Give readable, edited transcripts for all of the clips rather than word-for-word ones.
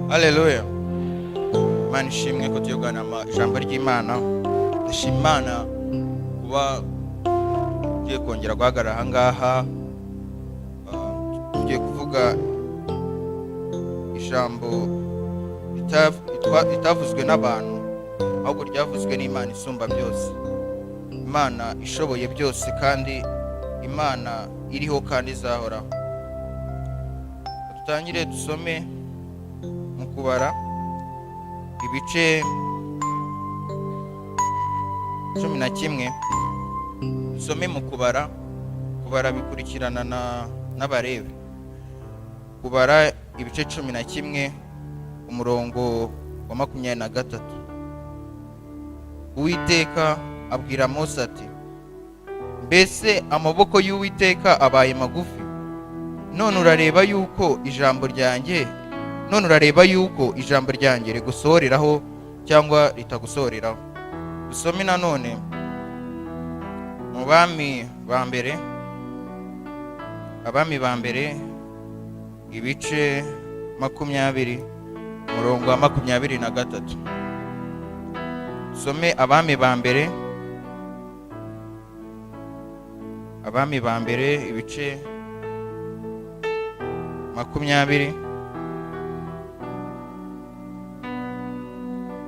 Haleluya! Imana ishimwe ko tugiye kuganira ijambo ry'Imana. Ndashima Imana kuba tugiye kongera guhagarara aha ngaha. Tugiye kuvuga ijambo ritavuzwe n'abantu, ahubwo ryavuzwe n'Imana isumba byose, Imana ishoboye byose, kandi Imana iriho kandi izahoraho. Dutangire dusome mu Kubara ibice 11. Dusome mu Kubara. Kubara bikurikirana na n'Abalewi. Kubara ibice 11, umurongo wa 23. Uwiteka abwira Mose ati: "Mbese amaboko y'Uwiteka abaye magufi? None urareba yuko ijambo ryanjye rigusohoreraho cyangwa ritagusohoreraho." Dusome nanone mu Bami ba Mbere, Abami ba Mbere ibice 20, umurongo wa 23. Dusome Abami ba Mbere, Abami ba Mbere ibice 20,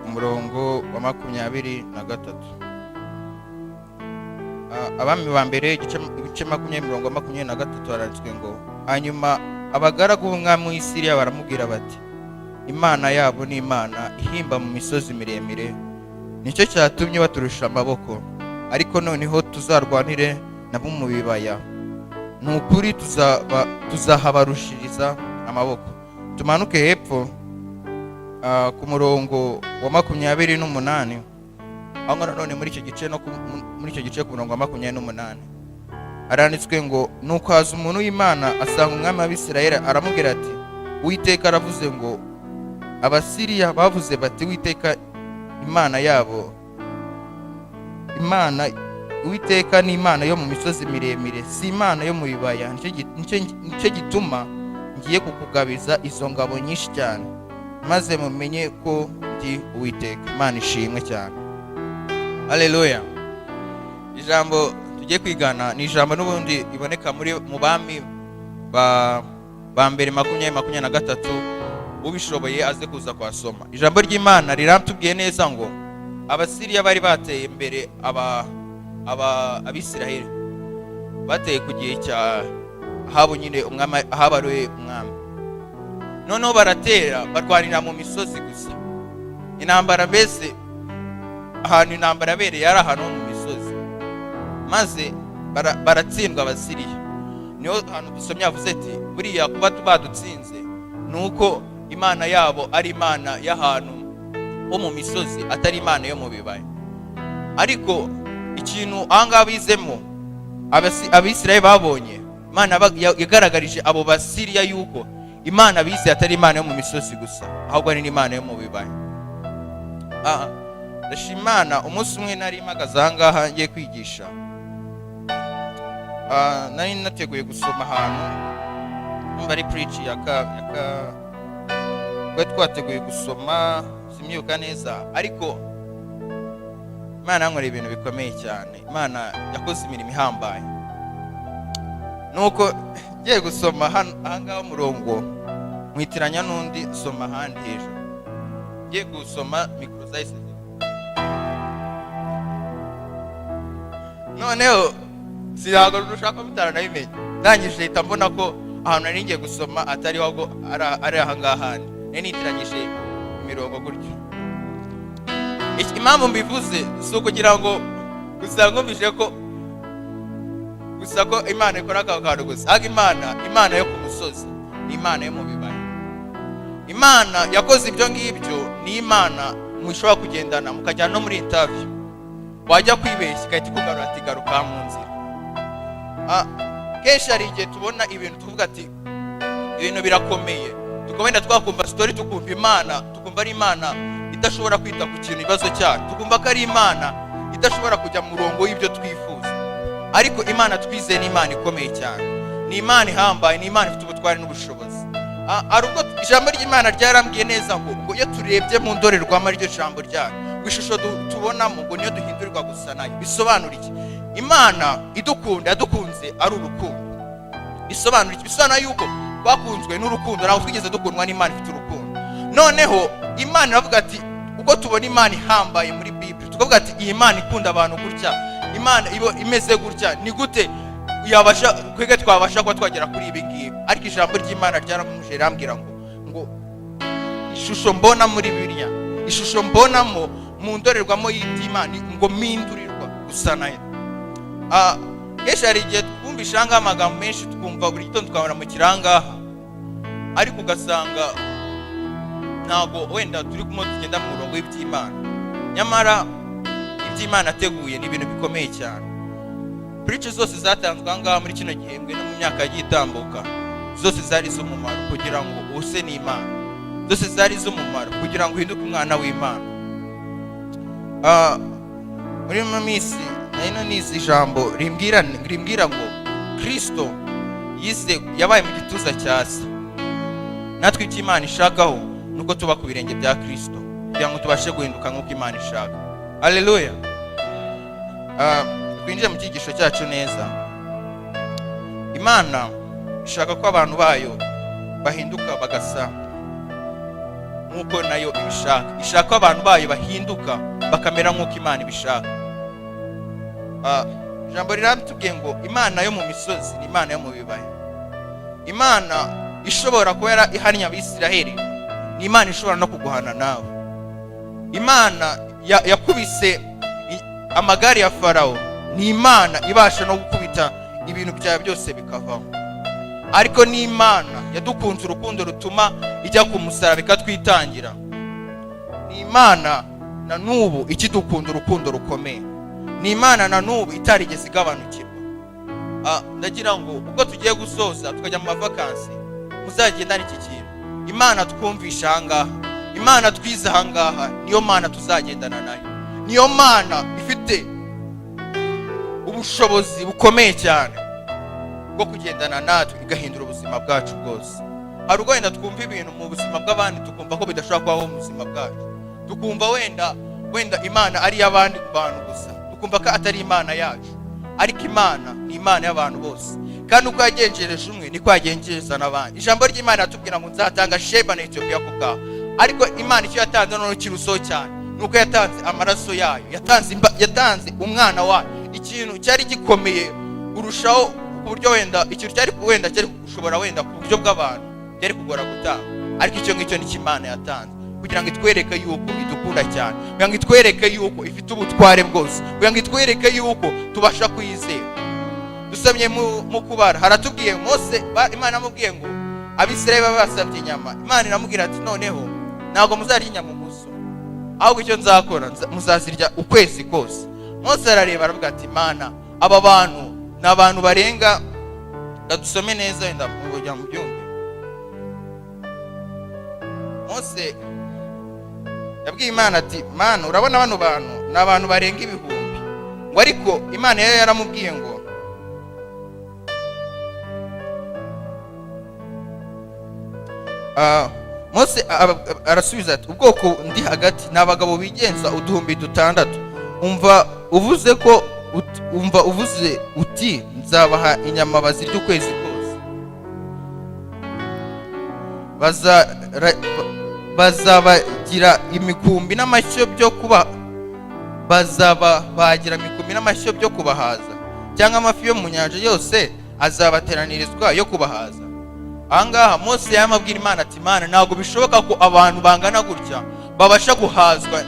umurongo wa 23. Abami ba Mbere ibice 20, umurongo wa 23, haranditswe ngo: "Hanyuma abagaragu b'umwami w'i Siriya baramubwira bati: 'Imana yabo ni Imana ihimba mu misozi miremire, nicyo cyatumye baturusha amaboko. Ariko noneho tuzarwanire nabo mu bibaya, ni ukuri tuzahabarushiriza amaboko.'" Tumanuke hepfo ku murongo wa 28. Aho ngaho nanone muri icyo gice, no muri icyo gice ku murongo wa 28, haranditswe ngo: "Nuko haza umuntu w'Imana asanga umwami w'Abisirayeli, aramubwira ati: 'Uwiteka aravuze ngo: Abasiriya bavuze bati: Uwiteka Imana yabo, Imana, Uwiteka ni Imana yo mu misozi miremire, si Imana yo mu bibaya. Nicyo gituma ngiye kukugabiza izo ngabo nyinshi cyane, maze mumenye ko ndi Uwiteka.'" Imana ishimwe cyane. Haleluya! Ijambo tugiye kwigana ni ijambo n'ubundi riboneka muri mu Bami ba Mbere 20, 23. Ubishoboye aze kuza kuhasoma. Ijambo ry'Imana riratubwiye neza ngo Abasiriya bari bateye imbere aba Abisiraheli, bateye ku gihe cya Ahabu nyine, umwami Ahabu ari we umwami. Noneho baratera, barwanira mu misozi gusa. Intambara, mbese ahantu intambara yabereye yari ahantu ho mu misozi, maze baratsindwa Abasiriya. Niho hantu dusomye yavuze ati: "Buriya kuba badutsinze ni uko Imana yabo ari Imana y'ahantu ho mu misozi, atari Imana yo mu bibaya." Ariko ikintu ahangaha bizemo, Abisirayeli babonye Imana yagaragarije abo Basiriya yuko Imana bizeye atari Imana yo mu misozi gusa, ahubwo ari n'Imana yo mu bibaya. Ndashima Imana, umunsi umwe nari mpagaze ahangaha ngiye kwigisha. Nari nateguye gusoma ahantu, numva ari preach yaka twari twateguye gusoma, simyibuka neza, ariko Imana yankoreye ibintu bikomeye cyane. Imana yakoze imirimo ihambaye. Nuko ngiye gusoma hano ahangaha umurongo, nkwitiranya n'undi, nsoma ahandi hejuru. Ngiye gusoma, mikoro zahise ziva. Noneho sinabwo rushaka mutaranabimenya. Ndangije hita mbona ko ahantu nari ngiye gusoma atari ahubwo ari ahangaha handi nari nitiranyije imirongo gutyo. Impamvu mbivuze si ukugira ngo gusa nkumvise ko gusa ko Imana ikora aka kantu gusa, ahubwo Imana yo ku musozi ni Imana yo mu bibaya. Imana yakoze ibyo ngibyo ni Imana mushobora kugendana mukajyana no muri interview, wajya kwibeshya igahita ikugarura ati: "Garuka mu nzira." Kenshi hari igihe tubona ibintu tuvuga ati: "Ibintu birakomeye," tukabenda twakumva story, tukumva Imana, tukumva ari Imana idashobora kwita ku kintu, ibibazo cyacu, tukumva ko ari Imana idashobora kujya mu murongo w'ibyo twifuza. Ariko Imana twizeye ni Imana ikomeye cyane, ni Imana ihambaye, ni Imana ifite ubutware n'ubushobozi. Hari ubwo ijambo ry'Imana ryarambwiye neza ngo iyo turebye mu ndorerwamo, ariryo jambo ryayo, ngo ishusho tubonamo ngo niyo duhindurirwa gusa nayo. Bisobanura iki? Imana idukunda, yadukunze ari urukundo. Bisobanura iki? Bisobanura yuko twakunzwe n'urukundo, ntabwo twigeze dukundwa n'Imana ifite urukundo. Noneho Imana iravuga ati, ubwo tubona Imana ihambaye muri Bibiri, tukavuga ati iyi Imana ikunda abantu gutya, Imana ibo imeze gutya, ni gute yabasha twebwe twabasha kuba twagera kuri ibi ngibi? Ariko ijambo ry'Imana ryaramuje, rirambwira ngo ishusho mbona muri Bibiliya, ishusho mbonamo mu ndorerwamo y'iby'Imana, ngo mpindurirwa gusa nayo. Kenshi hari igihe twumvisha ahangaha amagambo menshi, twumva buri gitondo tukabona mu kirangaha, ariko ugasanga ntabwo wenda turi kumwe tugenda mu murongo w'iby'Imana. Nyamara iby'Imana ateguye ni ibintu bikomeye cyane. Preach zose zatanzwe ahangaha muri kino gihembwe no mu myaka yagiye itambuka, zose zari iz'umumaro kugira ngo use n'Imana, zose zari iz'umumaro kugira ngo uhinduke umwana w'Imana. Muri ino minsi nari nize ijambo rimbwira ngo Kristo yize yabaye mu gituza cya Se. Natwe icyo Imana ishakaho ni uko tuba ku birenge bya Kristo kugira ngo tubashe guhinduka nk'uko Imana ishaka. Haleluya! Twinjire mu cyigisho cyacu neza. Imana ishaka ko abantu bayo bahinduka bagasa nk'uko nayo ibishaka. Ishaka ko abantu bayo bahinduka bakamera nk'uko Imana ibishaka. Ijambo riratubwiye ngo Imana yo mu misozi ni Imana yo mu bibaya. Imana ishobora kuba ihannye Abisiraheli ni Imana ishobora no kuguhana nawe. Imana yakubise amagare ya Farawo ni Imana ibasha no gukubita ibintu byawe byose bikavaho. Ariko ni Imana yadukunze urukundo rutuma ijya ku musaraba ikatwitangira. Ni Imana na n'ubu ikidukunda urukundo rukomeye. Ni Imana na n'ubu itarigeze igabanukirwa. Ndagira ngo ubwo tugiye gusoza tukajya mu mavakansi, muzagendane iki kintu: Imana twumvisha ahangaha, Imana twize ahangaha, niyo Mana tuzagendana nayo, niyo Mana ifite ubushobozi bukomeye cyane bwo kugendana natwe igahindura ubuzima bwacu bwose. Hari ubwo wenda twumva ibintu mu buzima bw'abandi, tukumva ko bidashobora kubaho mu buzima bwacu, tukumva wenda Imana ari iy'abandi bantu gusa, tukumva ko atari Imana yacu. Ariko Imana ni Imana y'abantu bose, kandi uko yagenjereje umwe niko yagenjereza n'abandi. Ijambo ry'Imana riratubwira ngo nzatanga Sheba na Etiyopiya ku bwawe. Ariko Imana icyo yatanze noneho kiruseho cyane ni uko yatanze amaraso yayo, yatanze umwana wayo, ikintu cyari gikomeye kurushaho, ku buryo wenda ikintu cyari wenda cyari gushobora wenda ku buryo bw'abantu byari kugora gutanga. Ariko icyo ngicyo nicyo Imana yatanze kugira ngo itwereke yuko idukunda cyane, kugira ngo itwereke yuko ifite ubutware bwose, kugira ngo itwereke yuko tubasha kuyizera. Dusomye mu Kubara, haratubwiye Mose, Imana yamubwiye ngo Abisirayeli baba basabye inyama. Imana iramubwira ati noneho ntabwo muzarya inyama umunsi umwe, ahubwo icyo nzakora muzazirya ukwezi kose. Mose arareba, aravuga ati Mana, aba bantu ni abantu barenga. Dusome neza wenda kugira ngo mubyumve. Mose yabwiye Imana ati Mana, urabona bano bantu ni abantu barenga ibihumbi. Ngo ariko Imana yari yaramubwiye ngo Mose arasubiza ati ubwoko ndi hagati ni abagabo bigenza 6000. Umva uvuze uti nzabaha inyama bazirya ukwezi kose. Bazabagira imikumbi n'amashyo byo kuba bazababagira imikumbi n'amashyo byo kubahaza, cyangwa amafi yo mu nyanja yose azabateranirizwa yo kubahaza? Ahangaha Mose yamabwira Imana ati Imana, ntabwo bishoboka ko abantu bangana gutya babasha guhazwa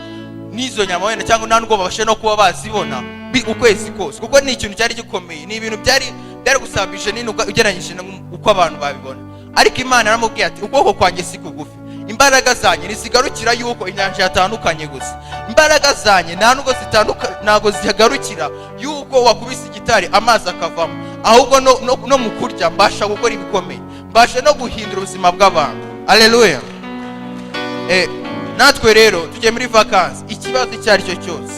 n'izo nyama wenda, cyangwa nta nubwo babasha no kuba bazibona ukwezi kose, kuko ni ikintu cyari gikomeye, ni ibintu byari gusabisha nini ugereranyije uko abantu babibona. Ariko Imana yaramubwiye ati ukuboko kwanjye si kugufi, imbaraga zanjye ntizigarukira yuko inyanja yatandukanye gusa, imbaraga zanjye nta nubwo zitanduka, ntabwo zigarukira yuko wakubise igitari amazi akavamo, ahubwo no mu kurya mbasha gukora ibikomeye, mbasha no guhindura ubuzima bw'abantu. Aleluya! Natwe rero tugiye muri vakansi, ikibazo icyo ari cyo cyose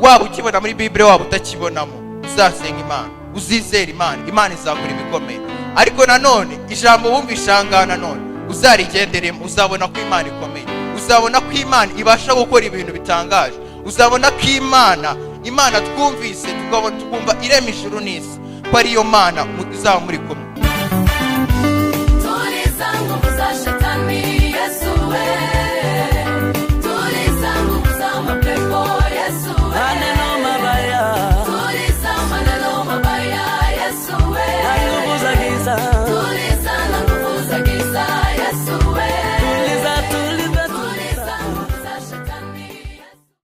waba ukibona muri Bibure, waba utakibonamo, uzasenga Imana, uzizera Imana, Imana izakora ibikomeye. Ariko nanone ijambo wumvishe aha ngaha nanone Uzarigenderemo, uzabona ko Imana ikomeye, uzabona ko Imana ibasha gukora ibintu bitangaje, uzabona ko Imana twumvise, tukabona, tukumva irema ijuru n'isi, ko ariyo Mana izaba muri kumwe.